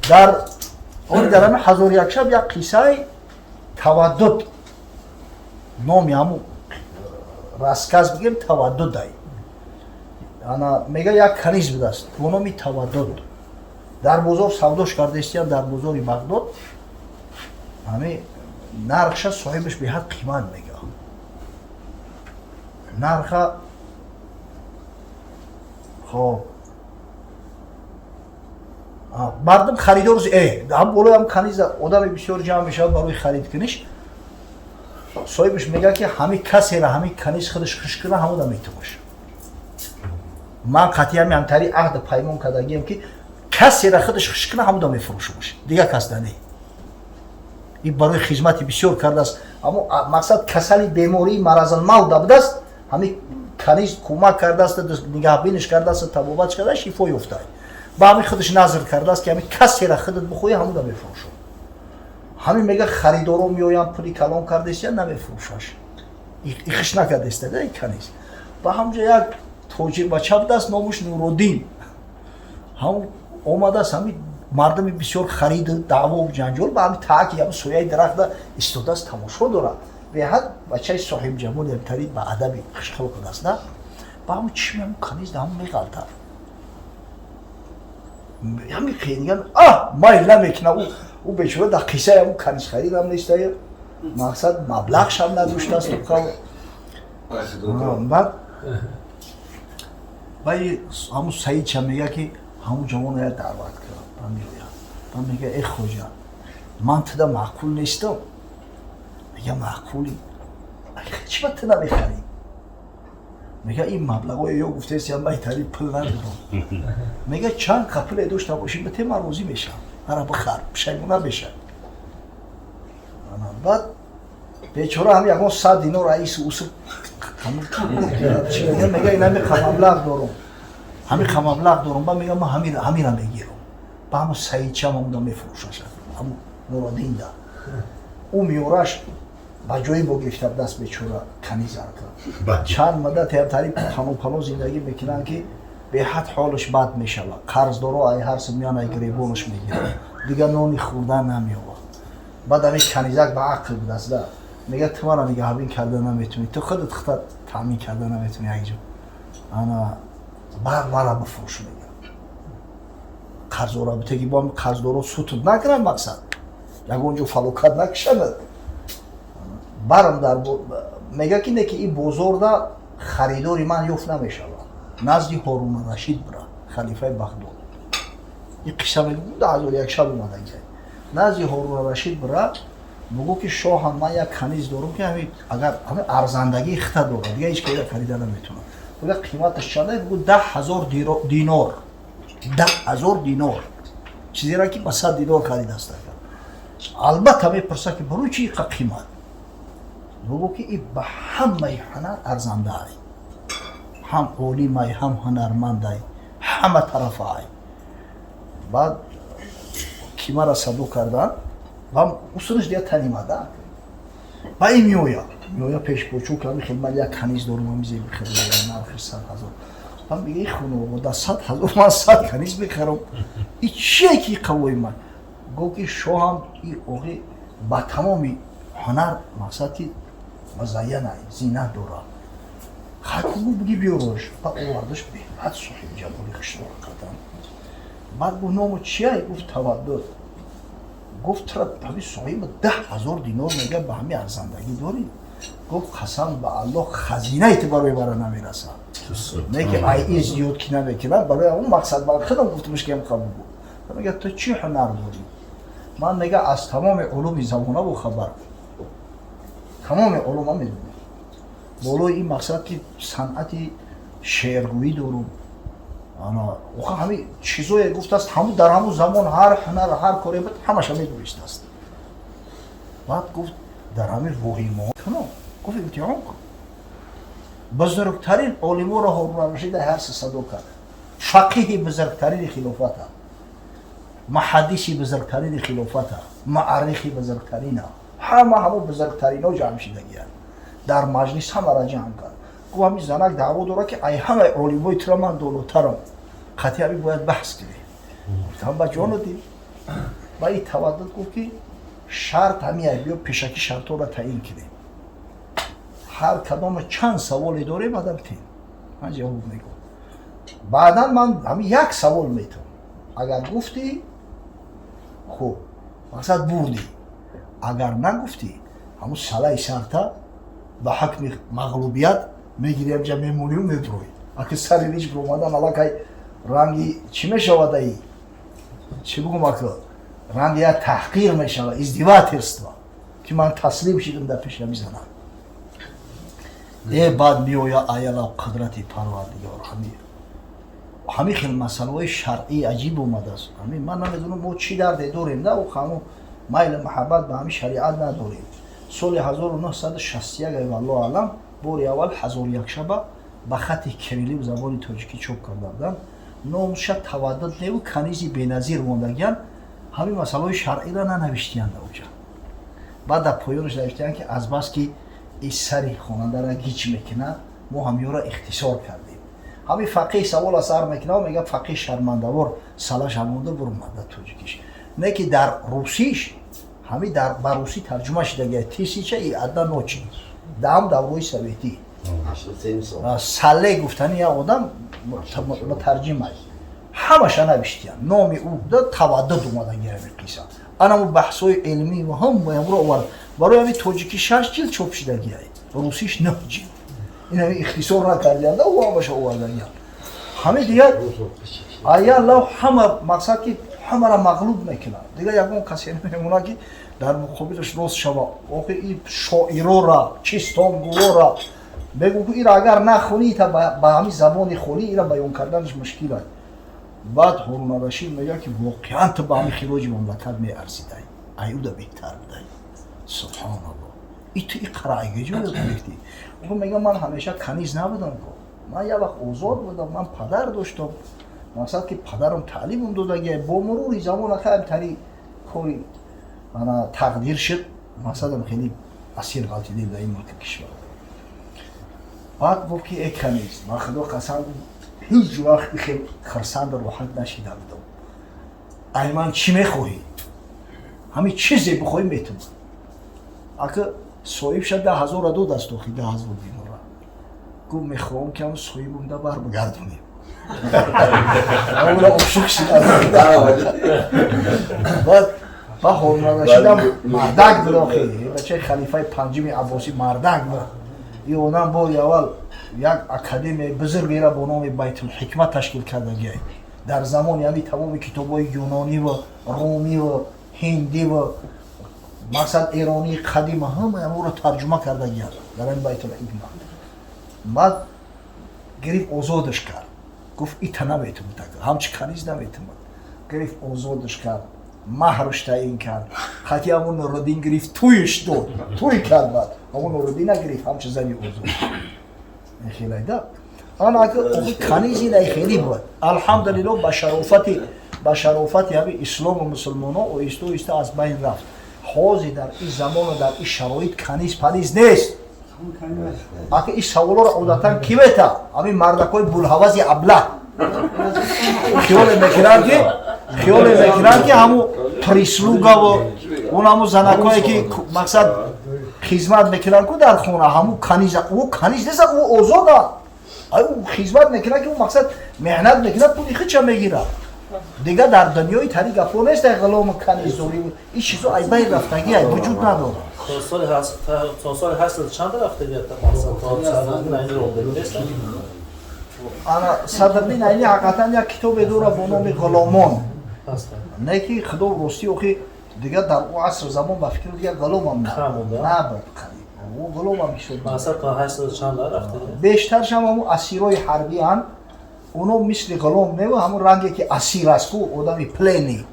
Дар он дар ҳами ҳазору як шаб як қиссаи Таваддуд, номи ҳамун рассказ бигем, Таваддудай. Ана мега, як каниз будааст бо номи Таваддуд. Дар бозор савдош кардаистиян, дар бозори Бағдод. Ҳами нархша соҳибаш беҳад қимат мега нарха. Хоб, мардум харидор ҳам болои ҳам каниза одами бисёр ҷамъ мешавад барои харид куниш. Соҳибаш мега, ки ҳами касера ҳами каниз худаш хуш куна, ҳамона метумаш. Ман қатъи ҳами ҳамтари аҳду паймон кардагием, ки касера худаш хуш куна, ҳамона мефурӯшумаш, дигар кас да не. Ин барои хизмати бисёр кардааст. Аммо мақсад касали, бемории маразалмавт будааст, ҳами каниз кӯмак кардааст, нигаҳбиниш кардааст, табобатш карда, шифо ёфта. Ба ҳами худаш назр кардааст, ки ҳами касера худат бихоҳӣ, ҳамона мефурӯшам. Ҳамин мега, харидоро меоянд, пули калон кардаистя, намефурӯшаш, ихиш накардаиста каниз. Ба ҳамҷо як тоҷир бача будааст, номуш Нуруддин. Ҳам омадааст, ҳами мардуми бисёр, хариду даъвову ҷанҷол, ба ҳами тааки ҳами сояи дарахта истодааст, тамошо дорад. Беҳад бачаи соҳибҷамоли, ҳамтари ба адаби хушхулқ будааст да. Ба ҳамн чишми ҳамн каниз да ҳам меғалтад, ҳами хелиган а майл намекуна. Ӯ бечора дар қиссаи ҳамн каниз харидам нестае, мақсад маблағшам надоштааст. Баъд баи ҳамун Саидша мега, ки ҳамун ҷавоно як даъват кардам. Ба меояд, ба мега: «Э хоҷа, ман туда маъқул нестам?» Мега: «Маъқулӣ, чӣ ба ту намехарӣ?» Мега: «Ин маблағҳое ё гуфтест, я майтари пул надорам». Мега: «Чанд қапуле дошта бошӣ, бите, ман розӣ мешавам, ара бихар, пушаймон намешавам». Баъд бечора ҳам ягон 100 динор раиси усул мега: «Ин ҳами маблағ дорум, ҳами маблағ дорум». Ба мега: «Ман ҳамира мегирам». Ба ҳамун Саидчам ҳамуда мефурӯшаш, ҳамун Нуроддинда. Ӯ меораш, ба ҷои бо гирифта даст бечора канизарка. Чанд муддате ҳамтари пано пано зиндагӣ мекунанд, ки беҳад ҳолаш бад мешавад. Қарздоро ай ҳарси меян, ай гиребонаш мегиранд, дигар нони хӯрдан намеёбад. Баъд ҳамин канизак ба ақл будааст да, мега: «Ту мара нигаҳбин карда наметунӣ, ту худат худта таъмин карда наметунӣ, якҷо ана бар мара бифурӯш», мега. Қарздора битеги, бо қарздоро сутуд накунанд, мақсад ягон ҷо фалокат накушанад. Барам дар мега, ки не, ки ин бозорда харидори ман ёфт намешавад, назди Ҳорун Рашид бира, халифаи Бағдод. Ин қисса мегӯ, да ҳазору як шаб омадагия. Назди Ҳорун Рашид бира, бугӯ, ки шоҳам, ман як каниз дорум, ки ҳами агар ҳами арзандагии хита дорад, дигар ҳеҷ каида харида наметавонад. Буга: «Қиматаш чанда?» Бугӯ: «10 000 динор, 10 000 динор». Чизеро ки ба 100 динор харидаст, албатта мепурсад, ки барои чи иқа қимат? Бугӯ, ки и ба ҳамаи ҳунар арзандаай, ҳам олимай, ҳам ҳунармандай, ҳама тарафаай. Баъд ки мара садо кардан ва усулаш дия танимада, ба ин меояд, меояд пешпочу ками хел: «Ман як каниз дорум, ами зеби хел, нархи 100 000». Ман мега: «И хонавода, 100 000, ман 100 каниз мехарам, и чие ки қавои ман?» Гуфт, ки шоҳам, и оғи ба тамоми ҳунар, мақсад ки мазайянай, зинат дорад. Хакугу буги, биёрош. Ба овардаш, беҳад соҳиби ҷамоли хушро қадан. Баъд гуфт: «Ному чия?» Гуфт: «Таваддуд». Гуфт: «Тра ҳами соҳиба 10 000 динор мега, ба ҳами арзандагӣ дорӣ?» Гуфт: «Қасам ба Аллоҳ, хазинаи ту барои мара намерасад, не ки ай ин зиёд ки намекунам. Барои ҳамон мақсад ман худам гуфтамш, ки ҳам қабул буд». Мега: «Ту чӣ ҳунар дорӣ?» «Ман», мега, «аз тамоми улуми замонаву хабар, тамоми улума медонам. Болои ин мақсад ки санъати шеъргӯӣ дорум». Ана оха ҳами чизое гуфтааст, ҳаму дар ҳамун замон ҳар ҳунар, ҳар коре буд, ҳамаша медонистааст. Баъд гуфт: «Дар ҳамин воҳимо куно». Гуфт: «Имтиҳон кун». Бузургтарин олиморо Ҳорун Рашида ҳар се садо кард: фақиҳи бузургтарини хилофата, муҳаддиси бузургтарини хилофата, муаррихи бузургтарина, ҳама ҳамун бузургтарино ҷамъ шидагиянд дар маҷлис. Ҳамара ҷамъ кард, гуфт: «Ҳамин занак даъво дорад, ки ай ҳамаи олимои тура ман долотарам, қатъи ҳамин бояд баҳс кунем». Гуфтам: «Ба ҷону дил». Ба и Таваддуд гуфт, ки шарт ҳамия, биё пешакӣ шартҳоро таъин кунем. Ҳар кадома чанд саволе дорем, адам тем, ман ҷавоб мегӯм. Баъдан ман ҳамин як савол метавам. Агар гуфтӣ, хуб, мақсад бурдӣ, агар нагуфтӣ, ҳамун салаи сарта ба ҳукми мағлубият мегирӣ, ҳамҷа мемонию мебурӯӣ. Аки сари рич биромадан аллакай ранги чӣ мешавад, аи чӣ бугум, ака, ранги як таҳқир мешавад, издевательство, ки ман таслим шидам дар пеши ҳами занам. Баъд меоя аяла қудрати Парвардигор, ҳами хел масъалаҳои шаръии аҷиб омадааст. Ҳамин ман намедонам, мо чӣ дарде дорем, да ҳамун майлу муҳаббат ба ҳамин шариат надорем. Соли 1961, валлоҳу аълам, бори аввал «Ҳазору як шаба» ба хати кириллив забони тоҷикӣ чоп карда буданд. Номша Таваддуд неву Канизи беназир мондагиян. Ҳамин масъалаҳои шаръиро нанавиштиянд оҷа. Баъд дар поёнаш навиштиянд, ки азбаски ин сари хонандаро гиҷ мекунад, мо ҳамёро ихтисор кардем. Ҳамин фақиҳ савола сар мекунад, мегӯяд, фақиҳ шармандавор салаш ҳамонда бурмада тоҷикиш. Не ки дар русиш ҳамин дар ба русӣ тарҷума шудагия, «Тысяча и одна ночи», даҳам даврои советӣ. Сале гуфтани як одам мутарҷим аст, ҳамаша навиштиян. Номи ӯ да Таваддуд омадагия. Ҳамин қисса, анаму баҳсҳои илмӣ ва ҳамаамро овард. Барои ҳамин тоҷикӣ шаш ҷилд чоп шудагия, русиш нӯҳ ҷилд. Ин ҳамин ихтисор накардиянд, ӯ ҳамаша овардагиян. Ҳамин дигар аяллав ҳама мақсад, ки ҳамаро мағлуб мекунад. Дигар ягон касе намемонад, ки дар муқобилаш рост шава. Охи и шоирора, чистонгӯрора мегӯ, ки ира агар нахонӣ, та ба ҳамин забони холӣ ира баён карданаш мушкил аст. Баъд Ҳорун Рашид мегӯяд, ки воқеан ту ба ҳамин хироҷи мамлакат меарзидай, аюда беҳтар будай. Субҳоналло, и ту и қарайгаҷо ёд гирифтӣ? Ӯ мегӯяд: ман ҳамеша каниз набудам ко, ман як вақт озод будам, ман падар доштам, мақсад ки падарам таълимам додагия. Бо мурури замон ахайм тари кори ана тақдир шуд, мақсадам хеле асир ғалтидем дар ин мулки кишвар. Баъд гуфт, ки э каниз, ба Худо қасам, ҳеҷ вақт хел хирсанду роҳат нашида будам. Ай ман чӣ мехоҳӣ? Ҳамин чизе бихоҳӣ, метавон. Ака соҳиб ша 10 0-ра дод аст, охи 10 000 динора. Гуфт: мехоҳам, ки ҳам соҳибумда барбигардонем. Ҳамуна ошуқ шидам. Баъд ба Ҳорун Рашидам мардак буд, охи бачаи халифаи панҷуми Аббосӣ мардак буд. Ин одам бори аввал як академияи бузургеро бо номи Байтулҳикмат ташкил кардагиай. Дар замони ҳами тамоми китобҳои юнониву румиву ҳиндиву мақсад эронии қадима ҳама ҳаморо тарҷума кардагианд дар ҳамин Байтулҳикма. Баъд гирифт, озодаш кард. Гуфт: ита наметавонад, ҳамчи каниз наметавонад. Гирифт, озодаш кард, маҳрш таъин кард. Хати ҳамун Нуруддин гирифт, туйш дод, туй кард. Баъд ҳамун Нуруддина гирифт ҳамчи зани озод. Хелайда ана каниз ина хеле буд. Алҳамдулилло, ба шарофати ҳами ислому мусулмоно оҳиста оҳиста аз байн рафт. Ҳозир дар ин замону дар ин шароит каниз паниз нест. Ака, ин саволоро одатан кӣ мета? Ҳамин мардакҳои булҳавази аблаҳ хиёле мекунанд, ки ҳамун прислугаву он ҳамун занакҳое, ки мақсад хизмат мекунанд ку дар хона, ҳамун каниза. Ӯ каниз нест, ӯ озода. Ӯ хизмат мекунад, ки ӯ мақсад меҳнат мекунад, пули хича мегирад. Дигар дар дунёи тари гапҳо нест, ғулому каниздорӣ, ин чизо ай байн рафтагӣ, ай вуҷуд надорад. То соли ҳаштод чанд рафтагӣ, то Садриддин Айни рондагӣ нест? Ана Садриддин Айни ҳақиқатан як китобе дорад бо номи «Ғуломон». Не ки худо ростӣ, охи дигар дар ӯ аср замон ба фикри дигар ғуломам набуд, қариб ӯ ғуломам ҳисоб. То ҳаштод чанд рафтагӣ? Бештаршам ҳамун асирои ҳарбианд. Оно мисли ғулом неву ҳамун ранге ки асир аст ку, одами пленный,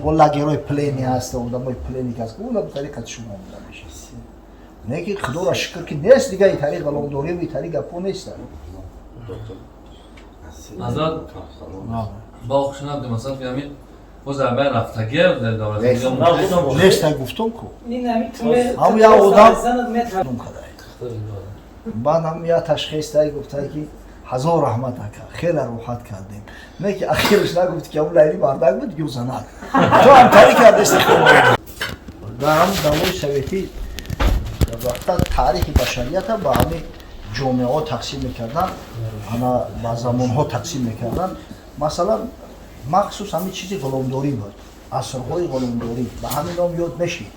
о лагерои пленный ҳаст, одамои пленник аст ку, уна тариқати шумо омода мешад. Не ки худоро шукр, ки нест дигар и тари ғуломдорию и тари гапҳо нест. Ҳазрат, бо хушунат, масалан, ки ҳамин боз дар байн рафтагия дар давлат нест, гуфтум ку, ҳам як одам. Баъд ҳам як ташхис тай гуфтай, ки Ҳазор раҳмат, ака, хеле роҳат кардем. Не ки ахираш нагуфт, ки ҳамун Лайли мардак буд ё занак. Ту ҳамкорӣ кардеси. Дар ҳамун давраи советӣ вақта таърихи башарията ба ҳамин ҷомеаҳо тақсим мекарданд, ана ба замонҳо тақсим мекарданд. Масалан, махсус ҳамин чизи ғуломдорӣ буд, асрҳои ғуломдорӣ ба ҳамин ном ёд мешид.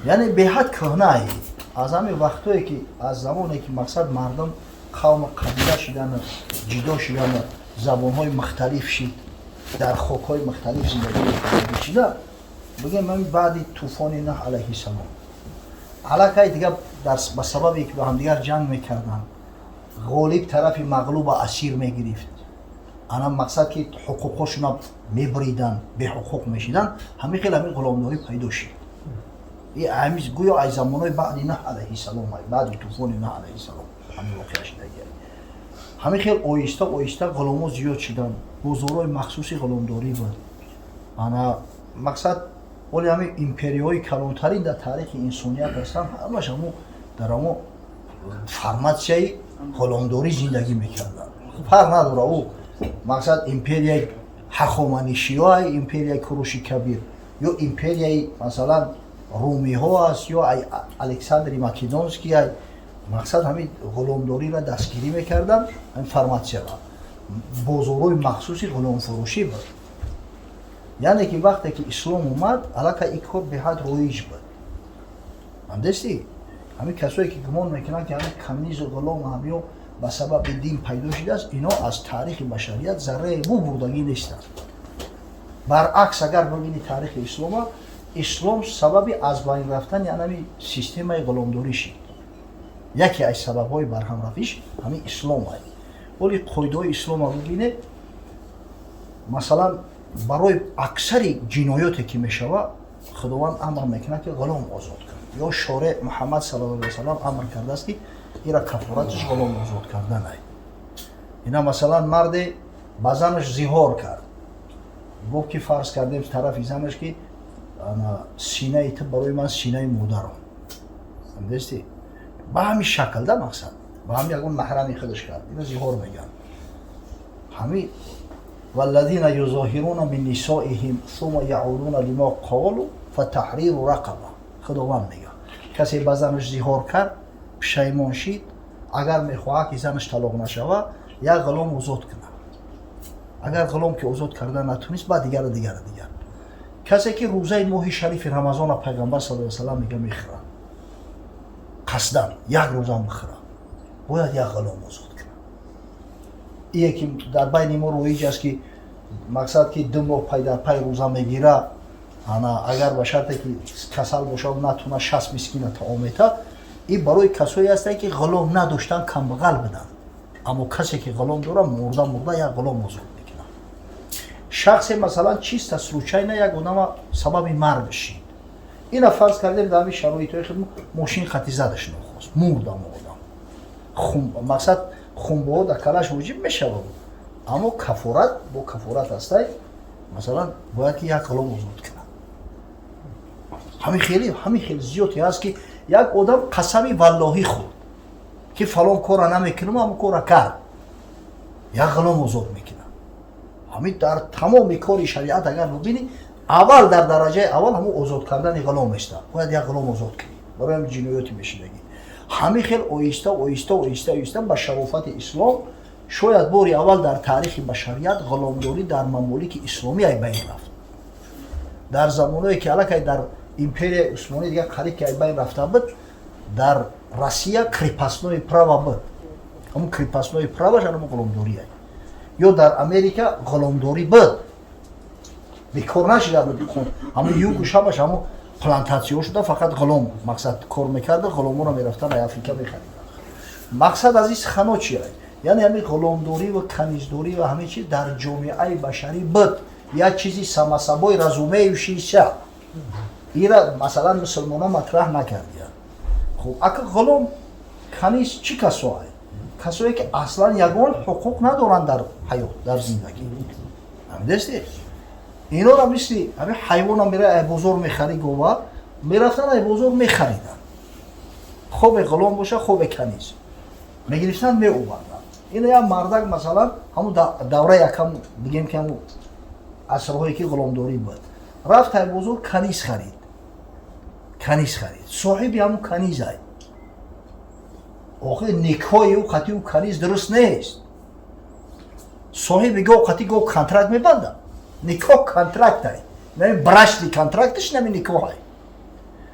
Яъне беҳад кӯҳнаи, аз ҳамин вақтое ки, аз замоне ки, мақсад, мардум қавму қабила шидану ҷидо шидану забонҳои мухталиф шид, дар хокҳои мухталиф зиндагӣ мекардагӣ шида, бигем, ҳамин баъди тӯфони Нӯҳ алайҳиссалом аллакай дига ба сабабе ки ба ҳамдигар ҷанг мекарданд, ғолиб тарафи мағлуба асир мегирифт, ана мақсад ки ҳуқуқҳошона мебуриданд, беҳуқуқ мешиданд, ҳамин хел ҳамин ғуломдорӣ пайдо шид. Гӯё аз замонҳои баъди Нӯҳ алайҳиссалом, баъди тӯфони Нӯҳ алайҳиссалом ҳамин воқеа шидагия. Ҳамин хел оҳиста оҳиста ғуломҳо зиёд шиданд, бозорҳои махсуси ғуломдорӣ буд. Ана мақсад, оли ҳамин империяҳои калонтарин дар таърихи инсоният ҳастанд, ҳамаш ҳамо дар ҳамо форматсияи ғуломдорӣ зиндагӣ мекарданд. Фарқ надора, ӯ мақсад империяи Ҳахоманишиё, империяи Куруши Кабир ё империяи, масалан, румиҳо аст ё Александри Македонский, мақсад, ҳамин ғуломдориро дастгирӣ мекарданд. Ҳамин форматсияро бозорҳои махсуси ғуломфурӯшӣ буд. Яъне ки вақте ки ислом омад, аллакай ин кор беҳад роиҷ буд. Андести ҳамин касое ки гумон мекунанд, ки ҳамин канизу ғулом ҳамё ба сабаби дин пайдо шудааст, ино аз таърихи башарият заррае бу бурдагӣ нестанд. Баръакс, агар бибини таърихи ислома, ислом сабаби аз байн рафтани анами системаи ғуломдорӣ шид. Яке аз сабабҳои барҳамрафиш ҳамин ислом ай. Оли қоидаҳои ислома бибинед, масалан, барои аксари ҷиноёте ки мешава, Худованд амр мекунад, ки ғулом озод кун, ё шореъ Муҳаммад саллаллоҳу алайҳи васалам амр кардааст, ки ира кафораташ ғулом озод кардан ай. Ина, масалан, марде ба занаш зиҳор кард, гуфт ки, фарз кардем, тарафи занаш ки синаи ту барои ман синаи модарам дести, ба ҳамин шакл да, мақсад, ба ҳамин ягон маҳрами худаш кард, ина зиҳор мегӯянд. Ҳамин والذين يظاهرون من نسائهم ثم يعودون لما قالوا فتحرير رقبة. Худованд мега, касе ба занаш зиҳор кард, пушаймон шид, агар мехоҳад, ки занаш талоқ нашава, як ғулом озод кунад. Агар ғулом ки озод карда натунист, баъд дигара, дигара, дигар. Касе ки рӯзаи моҳи шарифи Рамазона, Пайғамбар саллаллоҳу алайҳи васаллам мега, мехӯрад, қасдан як рӯзам бихӯрад, бояд як ғулом озод кунад. Ие ки дар байни мо роиҷ аст, ки мақсад, ки 2 моҳ пай дар пай рӯза мегира, ана агар ба шарте ки касал бошад, натуна, 60 мискина таом мета, ин барои касое ҳастанд, ки ғулом надоштанд, камбағал буданд. Аммо касе ки ғулом дора, мурда мурда як ғулом озод мекунад. Шахсе, масалан, чиста случайно як одама сабаби марг шид, ина фарз кардем, дар ҳамин шароитҳои худ мошин хати задаш нохост, мурд амо одам, мақсад, хунбаҳо дар калаш воҷиб мешавад, аммо кафорат бо кафорат ҳастай. Масалан, бояд ки як ғулом озод кунад. Ҳамин хеле, ҳамин хеле зиёде ҳаст, ки як одам қасами валлоҳӣ хӯрд, ки фалон кора намекунам, ҳамон кора кард, як ғулом озод мекунад. Ҳамин дар тамоми кори шариат агар бибинӣ, аввал, дар дараҷаи аввал ҳамон озод кардани ғулом еста. Бояд як ғулом озод кунӣ барои ҳамин ҷиноёти мешидагӣ. Ҳамин хел оҳиста оҳиста оҳиста оҳиста ба шарофати ислом, шояд бори аввал дар таърихи башарият ғуломдорӣ дар мамолики исломӣ ай байн рафт. Дар замоное ки аллакай дар империяи Усмонӣ дигар қариб ки ай байн рафта буд, дар Россия крепостное право буд. Ҳамун крепостное право ш ҳамун ғуломдорӣ. Ё дар Америка ғуломдорӣ буд, бекор нашида буд. Ҳамун юг у ҳамаш ҳамун плантатсияҳо шуда, фақат ғулом, мақсад, кор мекарда, ғуломоро мерафтан ай Африка мехариданд. Мақсад аз ин сухано чи? Яъне ҳамин ғуломдорӣ ва каниздорӣ ва ҳамин чиз дар ҷомеаи башарӣ буд, як чизи само собой разумеющийся. Ира, масалан, мусулмонон матраҳ накардиянд. Хуб, ака, ғулом, каниз чӣ касое? Касое ки аслан ягон ҳуқуқ надоранд дар ҳаёт, дар зиндагӣ. Ҳамидасти, инора мисли ҳамин ҳайвона мера, ай бозор мехарӣ, гова мерафтан, ай бозор мехариданд, хобе ғулом боша, хобе каниз. Мегирифтанд, меоварданд. Ина як мардак, масалан, ҳамун давра, якам бигем, ки ҳамун асрҳое ки ғуломдорӣ буд, рафт ай бозор, каниз харид. Каниз харид, соҳиби ҳамун канизай. Охир никоҳи ӯ қати ӯ каниз дуруст нест. Соҳиби гов қати гов контракт мебандад. Никоҳ контрактай, нами брачный контрактиш, нами никоҳай.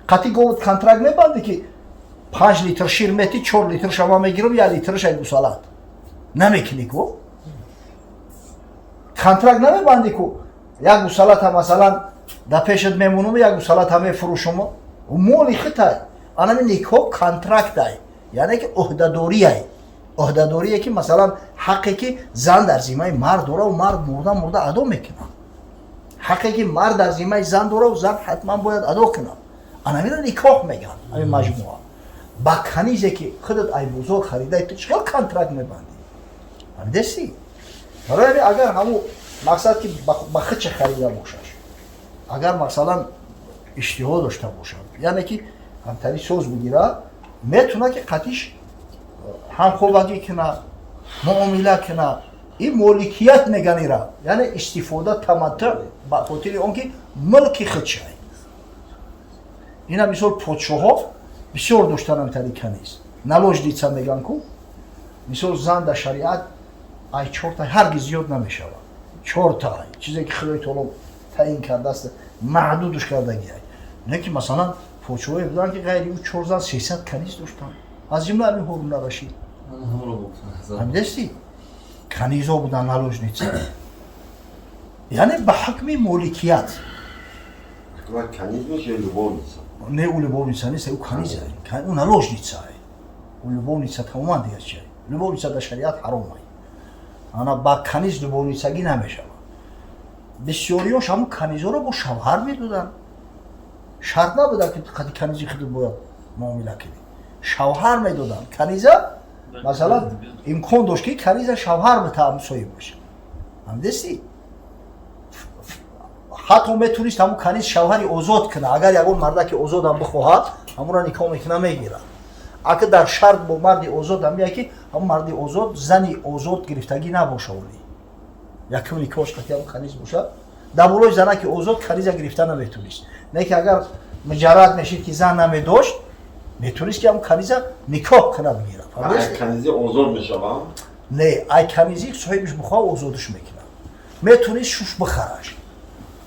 Қати гов контракт мебанди, ки 5 литр шир мети, 4 литр шава мегирам, 1 литраш ай гусалат. Намекунӣ ку. Контракт намебанди ку: як гусалата, масалан, да пешат мемонум, як гусалата мефурӯшум, моли хитай. Анами никоҳ контрактай, яъне ки ӯҳдадориай, ӯҳдадорие ки, масалан, ҳаққе ки зан дар зиммаи мард дораву мард мурда мурда адо мекунад, ҳаққе ки мард дар зиммаи зан дораву зан ҳатман бояд адо кунад, анамиро никоҳ мегӯянд. Ами маҷмӯа ба канизе ки худат ай бозор харидай, ту чӣ хел контракт мебандӣ? Фаҳмидеси? Барои ҳамин, агар ҳамун мақсад ки ба худча харида бошаш, агар, масалан, иштиҳо дошта бошад, яъне ки ҳамтари соз бигира, метавона ки қатиш ҳамхобагӣ кунад, муомила кунад. Ин моликият меганира, яъне истифода, таматтӯъ, ба хотири он ки мулки худшай. Ина мисол, подшоҳо бисёр доштан ҳамтари каниз, наложница меган ку. Мисол, зан дар шариат ай чорта ҳаргиз зиёд намешавад. Чорта чизе ки Худои таоло таъин кардааст, маҳдудш кардагиай. Не ки, масалан, подшоҳое буданд, ки ғайри ӯ чор зан, 300 каниз доштанд, аз ҷумла ҳамин Ҳоруна Рашид. Фаҳмидасти? Канизо буданд, наложница, яъне ба ҳукми моликият. Каниз ё любовница? Не, ӯ любовница нест, ӯ каниза, ӯ наложница. Ӯ любовница тамоман дигар чи. Любовница дар шариат ҳаром ай. Ана ба каниз любовницагӣ намешавад. Бисёриёш ҳамун канизоро бо шавҳар медоданд. Шарт набуда, ки қади канизи худ бояд муомила кунӣ, шавҳар медоданд каниза. Масалан, имкон дошт, ки каниза шавҳар битаам, соҳиб боша. Фаҳмидеси? Ҳатто метавонист ҳамун каниз шавҳари озод кунад. Агар ягон мардаки озодам бихоҳад, ҳамонро никоҳ мекуна, мегирад. Ака дар шарт бо марди озод ҳамия, ки ҳамон марди озод зани озод гирифтагӣ набоша. Оли якум никоҳш қати ҳамон каниз бошад, дар болои занаки озод каниза гирифта наметавонист. Не ки агар муҷаррад мешид, ки зан намедошт, метавонист, ки ҳамон каниза никоҳ кунад, бигирад. Канизи озод мешавам? Не, ай канизи соҳибиш бихоҳ, озодш мекунад. Метавонист шуш бихараш.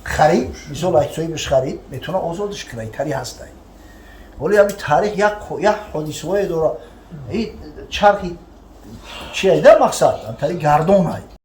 Харид, мисол, ай соҳибиш харид, метавона озодш кунад. Тари ҳастай. Ҳоли ҳами таърих як ҳодисаҳое дора, чархи чи айда, мақсад тари гардон ай.